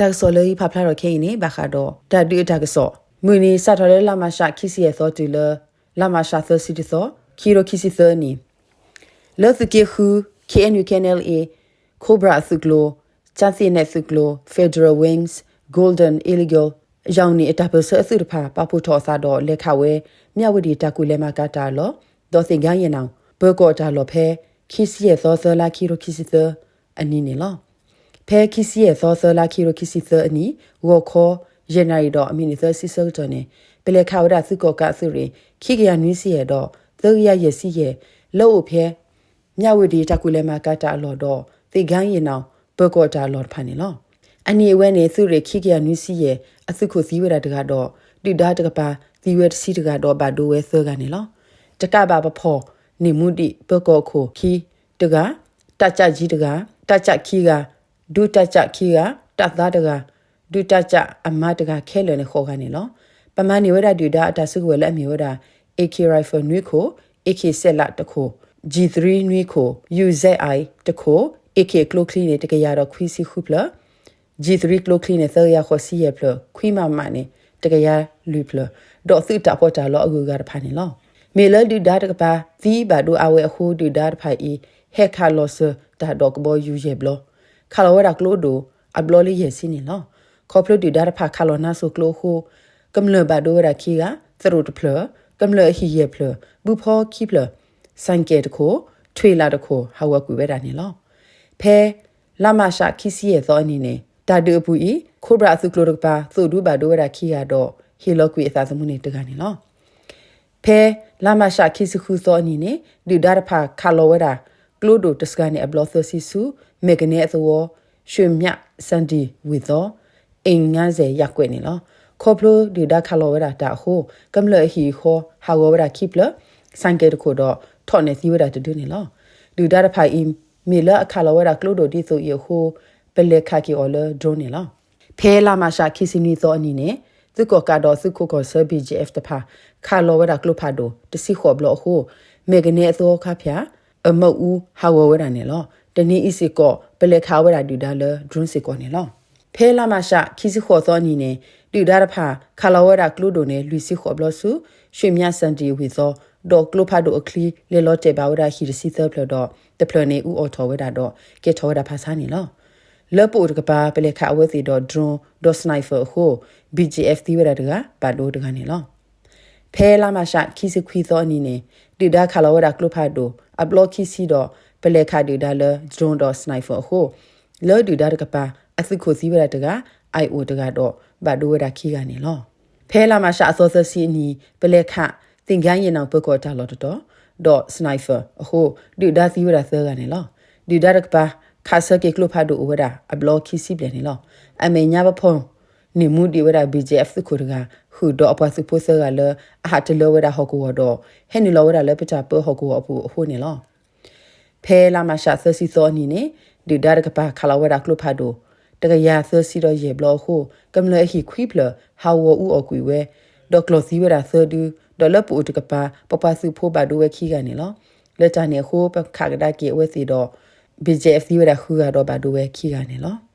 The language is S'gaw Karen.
တၢ်ကစီၣ်လၢယဖးဖျါထီၣ်ခဲအံၤန့ၣ် ဘၣ်ဃးဒီးတၢ်ဒုးအတၢ်ကစီၣ် မုၢ်နံၤစးထီၣ်လၢလါမးရှးခံဆံယဲၢ်သီတုၤလၢ လါမးရှးသၢဆံတသီ ခံကထိခံဆံသၢနံၣ် လၢသုးက့ဃု K N U K N L A Cobra အသုးကျိၤ ကၠၣ်သ့ၣ်နဲၣ်သုးကျိၤ Federal Wings Golden Eagle ယီၣ်နံၣ်အတၢ်ပၢၢ်ဆၢအသုးတဖၣ် ပာ်ဖှိၣ်ထီၣ်အသးဒီး လဲၤခးဝဲ မၠၣ်ဝတံၣ်တၢ်ကူၣ်လဲၤမၤကၤတၢ်အလီၢ် ဒီးသ့ၣ်ကါယဲၢ်နၣ် ပၢၤကီၢ်တၢ်လီၢ်ဖဲ ခံဆံယဲၢ်သီသၢလါ ခံကထိခံဆံသၢအနံၤန့ၣ်လီၤ. ဖဲခံဆံယဲၢ်သီသၢလါ ခံကထိခံဆံသၢအနံၤ ဂီၤခီ ယဲၢ်နၣ်ရံၣ်ဒီးမံးနံးသၢဆံဆၢကတီၢ်န့ၣ် ပလဲၤခးဝဲဒၣ်သုးကီၣ်ကးအသုးရ့ၣ် ခံကယၤနွံဆံယဲၢ်ဒီး သၢကယၤယဲၢ်ဆံယဲၢ် လၢအိၣ်ဖဲ မၠၣ်ဝတံၣ်တၢ်ကူၣ်လဲၤမၤကၤတၢ်အလီၢ်ဒီး သ့ၣ်ကါယဲၢ်နၣ် ပၢၤကီၢ်တၢ်အလီၢ်တဖၣ်န့ၣ်လီၤ. အနံၤအဝဲန့ၣ် သုးရ့ၣ်ခံကယၤနွံဆံယဲၢ် အသုးခိၣ်သံဝဲဒၣ်တဂၤဒီး ဒုၣ်ဒါတကပၤသံဝဲတဆံတဂၤဒီး ဘၣ်ဒိဝဲသၢဂၤန့ၣ်လီၤ. တကးဘၣ်ပဖီၣ်န့ၣ်မူဒံး ပၢၤကီၢ်အခိၣ်ခံတဂၤ, တပ်ကြပ်ခံဂၤ, တပ်ကြပ်ခံဂၤ, ဒုတပ်ကြပ်ခံဂၤ, တပ်သားတဂၤ, ဒုတပ်ကြပ်အမါတဂၤခဲလၢာ်န့ၣ် ဃိးဂၤန့ၣ်လီၤ. ပမၤန့ၢ်ဝဲဒၣ်ဒုၣ်ဒါအတၢ်စုကဝဲၤလၢအမ့ၢ်ဝဲဒၣ် A K rifle နွံခိၣ်, A K စဲးလးတခိၣ်, G three နွံခိၣ်, U Z I တခိၣ်, A K ကျိချံန့ၣ် တကယၤဒီးခွံဆံဃုဖျၢၣ်, G three ကျိချံန့ၣ် သၢကယၤဃိးဆံယဲၢ်ဖျၢၣ်, ခွံမမန့ၣ် တကယၤလွံၢ်ဖျၢၣ်, ဒီးသုးတၢ်ပီးတၢ်လီအဂုၤအဂၤတဖၣ်န့ၣ်လီၤ. မ့ၢ်လၢဒုၣ်ဒါတကပၤသံဘၣ်ဒိအါဝဲအဃိ ဒုၣ်ဒါတဖၣ်အံၤ ဟဲခးလီၤစၢၤတၢ်ဒီးကဘီယူၤယဲၢ်ဘျီ, ခးလီၤဝဲဒၣ်ကျိဒိၣ်အဘျီလၢယဲၢ်ဆံန့ၣ်လီၤ. ခီဖျိဒုၣ်ဒါတဖၣ်ခးလီၤနါစိၤကျိအဃိ ကမျၢၢ်ဘၣ်ဒိဝဲဒၣ်ခံဂၤ, သရိာ်တဖျၢၣ်, ကမျၢၢ်အဟံၣ်ယဲၢ်ဖျၢၣ်, ဘုဖီခံဖျၢၣ်, ဆိုင်ကယ်တခိၣ်, trailerတခိၣ် ဟးဂီၤကွံာ်ဝဲဒၣ်န့ၣ်လီၤ. ဖဲလါမးရှးခံဆံယဲၢ်သီအနံၤန့ၣ် တၢ်ဒုးအပူၤအံၤ Cobra အသုးကျိၤတကပၤ သိၣ်ဒူဘၣ်ဒိဝဲဒၣ်ခံဂၤဒီး ဟ့ၣ်လီၤကွံာ်အသးသမူန့ၣ်တဂၤန့ၣ်လီၤ. ဖဲလါမးရှးခံဆံဃုသီအနံၤန့ၣ် ဒုၣ်ဒါတဖၣ်ခးလီၤဝဲဒၣ် ကျိဒိၣ်တစှၤန့ၣ်အဘျီသၢဆံဆူ မဲၢ်ကနဲအသဝီ ရွှေမြတ်စံတီဝံၤသီ အိမ်ငါးဆယ်ရပ်ကွက်န့ၣ်လီၤ. ခီဖျိဒုၣ်ဒါခးလီၤဝဲဒၣ်တၢ်အဃိ ကမျၢၢ်အဟံၣ်အဃီ ဟးဂီၤဝဲဒၣ်ခံဖျၢၣ်, ဆိုင်ကယ်တခိၣ်ဒီး ထီၣ်န့ၢ်သံဝဲဒၣ်တဒုန့ၣ်လီၤ. ဒုၣ်ဒါတဖၣ်အံၤ မ့ၢ်လၢအခးလီၤဝဲဒၣ်ကျိဒိၣ်ဒ်သိးအံၤအဃိ ပလဲၤခးက့ၤအီၤလၢ drone န့ၣ်လီၤ. ဖဲလါမးရှးခံဆံနွံသီအနံၤန့ၣ် သုးကီၣ်ကးဒီးသုးခိးကီၢ်ဆၢ B G F တဖၣ် ခးလီၤဝဲဒၣ်ကျိဖးဒိၣ် တဆံဃိးဘျီအဃိ မဲၢ်ကနဲအသဝီခါဖၠၣ် အမၢအူဟးဂီၤဝဲဒၣ်န့ၣ်လီၤ. တနံၤအံၤစ့ၢ်ကီး ပလဲၤခးဝဲဒၣ်ဒုၣ်ဒါလၢ drone စ့ၢ်ကီးန့ၣ်လီၤ. ဖဲလါမးရှးခံဆံဃိးသီအနံၤန့ၣ် ဒုၣ်ဒါတဖၣ် ခးလီၤဝဲဒၣ်ကျိဒိၣ်န့ၣ် လွံၢ်ဆံဃိးဘျီဆူ ရွှေမြတ်စံတီဝံၤသီ ဒီးကျိဖးဒိၣ်အချံ လဲၤလီၤတဲာ်ဘၣ်ဝဲဒၣ်ဟံၣ်တဆံသၢဖျၢၣ်ဒီး တဖျၢၣ်န့ၣ် အူအီၣ်ထီၣ်ဝဲဒၣ်ဒီး ကဲထီၣ်ဝဲဒၣ်ဖးဆါန့ၣ်လီၤ. လၢပအိၣ်တကပၤ ပလဲၤခးအဝဲသ့ၣ်ဒီး drone ဒီး sniper အဃိ B G F သံဝဲဒၣ်တဂၤ ဘၣ်ဒိတဂၤန့ၣ်လီၤ. ဖဲလါမးရှးခံဆံခွံသီအနံၤန့ၣ် ဒုၣ်ဒါခးလီၤဝဲဒၣ်ကျိဖးဒိၣ် အဘျီခံဆံဒီး ပလဲၤခးဒုၣ်ဒါလၢ drone ဒီး sniper အဃိ လၢဒုၣ်ဒါတကပၤ အသုးခိၣ်သံဝဲဒၣ်တဂၤ, အိၣ်တဂၤဒီး ဘၣ်ဒိဝဲဒၣ်ခံဂၤန့ၣ်လီၤ. ဖဲလါမးရှးအသီသၢဆံအနံၤ ပလဲၤခး သ့ၣ်ကါယဲၢ်နၣ်ပၢၤကီၣ်တၢ်လီၢ်တတီၤ ဒီး sniper အဃိ ဒုၣ်ဒါသံဝဲဒၣ်သၢဂၤန့ၣ်လီၤ. ဒုၣ်ဒါတကပၤ ခးဆၢက့ၤကျိဖးဒိၣ်အိၣ်ဝဲဒၣ် အဘျီခံဆံဘျဲၣ်န့ၣ်လီၤ. အမဲာ်ညါပဖီၣ်န့ၢ်မူဒံးဝဲဒၣ် B G F သုးခိၣ်တဂၤ ဃုာ်ဒီးအပှၤသုးဖိသၢဂၤလၢ အဟးတလၢဝဲဒၣ်ဟီၣ်ကဝီၤဒီး ဟဲနုာ်လီၤဝဲဒၣ်လၢပတၢ်ပၢဟီၣ်ကဝီၤအပူၤအဃိန့ၣ်လီၤ. ဖဲလါမးရှးသၢဆံသီအနံၤန့ၣ် ဒုၣ်ဒါတကပၤခးလီၤဝဲဒၣ်ကျိဖးဒိၣ် တကယၤသၢဆံဒီးယဲၢ်ဘျီအဃိ ကမျၢၢ်အဟံၣ်ခွံဖျၢၣ် ဟးဂီၤအူအီၣ်ကွံာ်ဝဲ ဒီးကျီၢ်သံဝဲဒၣ်သၢဒု ဒီးလၢပအိၣ်တကပၤ ပပှၤသုးဖိဘၣ်ဒိဝဲခံဂၤန့ၣ်လီၤ. လၢတၢ်န့ၣ်အဃိ ပခးကဒါက့ၤအဝဲသ့ၣ်ဒီး B G F သံဝဲဒၣ်ဃုဂၤဒီးဘၣ်ဒိဝဲခံဂၤန့ၣ်လီၤ.